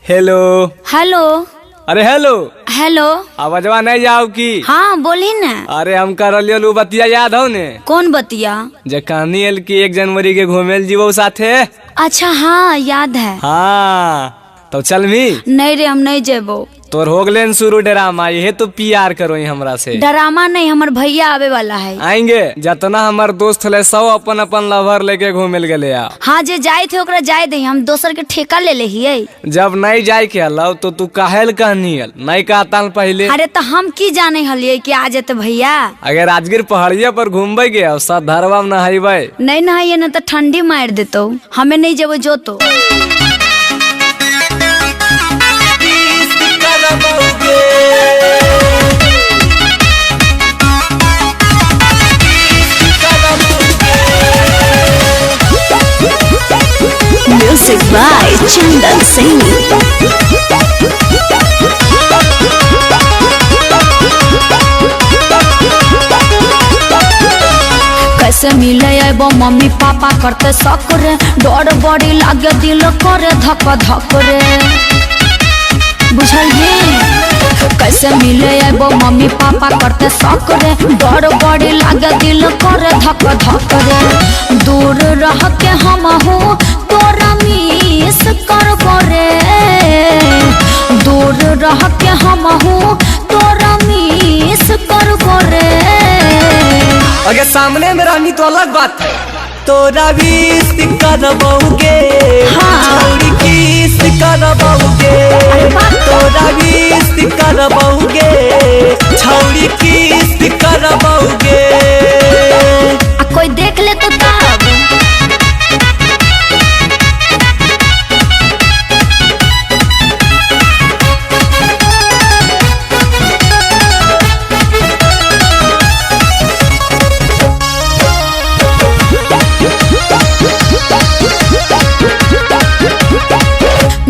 Hello hello. अरे hello hello. आवाजवा नहीं जाओ की? हाँ बोली ना। अरे हम कर बतिया याद हो ने? कौन बतिया? जे कहानी एल की 1 जनवरी के घूमेल जीवो साथे। अच्छा हाँ याद है। हाँ तो चल भी। नहीं रे हम नहीं जेबो। तोर हो गले शुरू डरामा, ये तो प्यार करो हमरा से। डरामा नहीं, हमर भैया आवे वाला है। आएंगे जितना हमार दोस्त ले सब अपन अपन लवर लेके घूमेल गले। हाँ जे जाए थे ओकरा जाए दे, हम दोसर के ठेका ले ले हिये। जब नहीं जाए के हलव तो तू काहेल कहनी हल, नहीं कहता पहले। अरे तो हम की जाने हलिये कि आ जाते भैया। अगर राजगीर पहाड़िया पर घूमबे के सधरवा में नहाइबे। नहीं नहाइए न तो ठंडी मार देतो, हमें नहीं जेबो जो तो। Music by Chandan Singh. कैसे मिले अबो मम्मी पापा करते शक रे, डर बड़ी लागे दिल करे धक धक रे, बुझल ही? कैसे मिले अबो मम्मी पापा करते शक रे, डर बड़ी लागे दिल करे धक धक रे, दूर रह के हम हो तोरा मिस करबो रे, दूर रह के हम हो तोरा मिस करबो रे। अगर सामने में रहनी तो अलग बात है। तोरा विश करबौगे, छौरी किस करबौगे, तोरा विश करबौगे, छौरी किस करबौगे। आ कोई देख ले तो तब।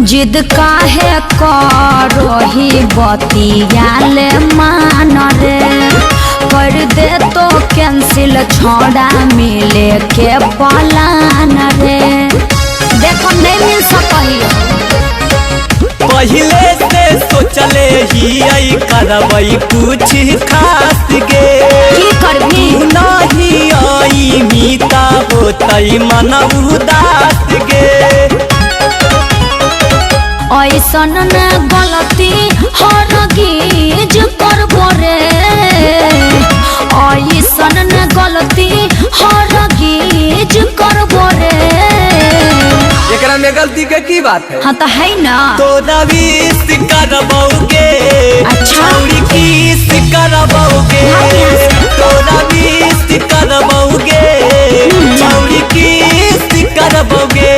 जिद काहे करही बतिया ले मान रे, कर दे तो कैंसिल छोड़ा मिले के पलान रे, देखो नहीं मिल सकही। पहले से सोचले ही आई करबई कुछ खास गे, की करबी? नहीं आई मीता होतई मन उदास गे। ऐसन न गलती हरगिज करबो रे, ऐसन न गलती हरगिज करबो रे। एकरा में गलती के की बात है? हाँ तो है ना। तोरा विश करबौगे, अच्छा छौरी किस करबौगे, तोरा विश करबौगे, छौरी किस करबौगे।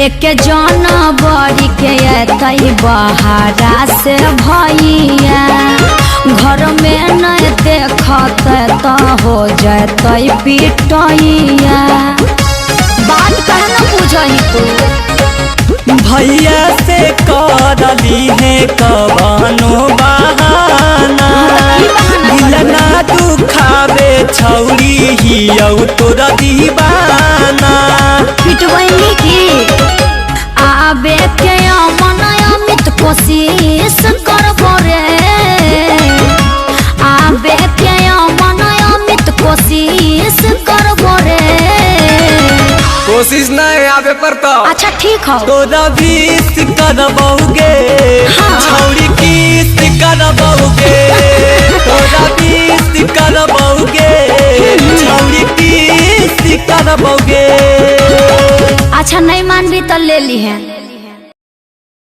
एक जनवरी के अतई बहारा से भैया, घर में नहीं देखत तो हो जतई पिटैया, बात कहे न बुझही तू। भैया से करली है कवनो बहाना, दिलना दुखावे छौरी हियौ तोरा दीवाना। पिटबैनी की आबे के मन अमित कोशिश करबो रे, आबे के मन अमित कोशिश करबो रे। कोशिश नहीं आबे पर तो। अच्छा ठीक हो। तोरा विश करबौगे, छौरी किस करबौगे, तोरा विश करबौगे, छौरी किस करबौगे। अच्छा नहीं मानबी तो ले ली है।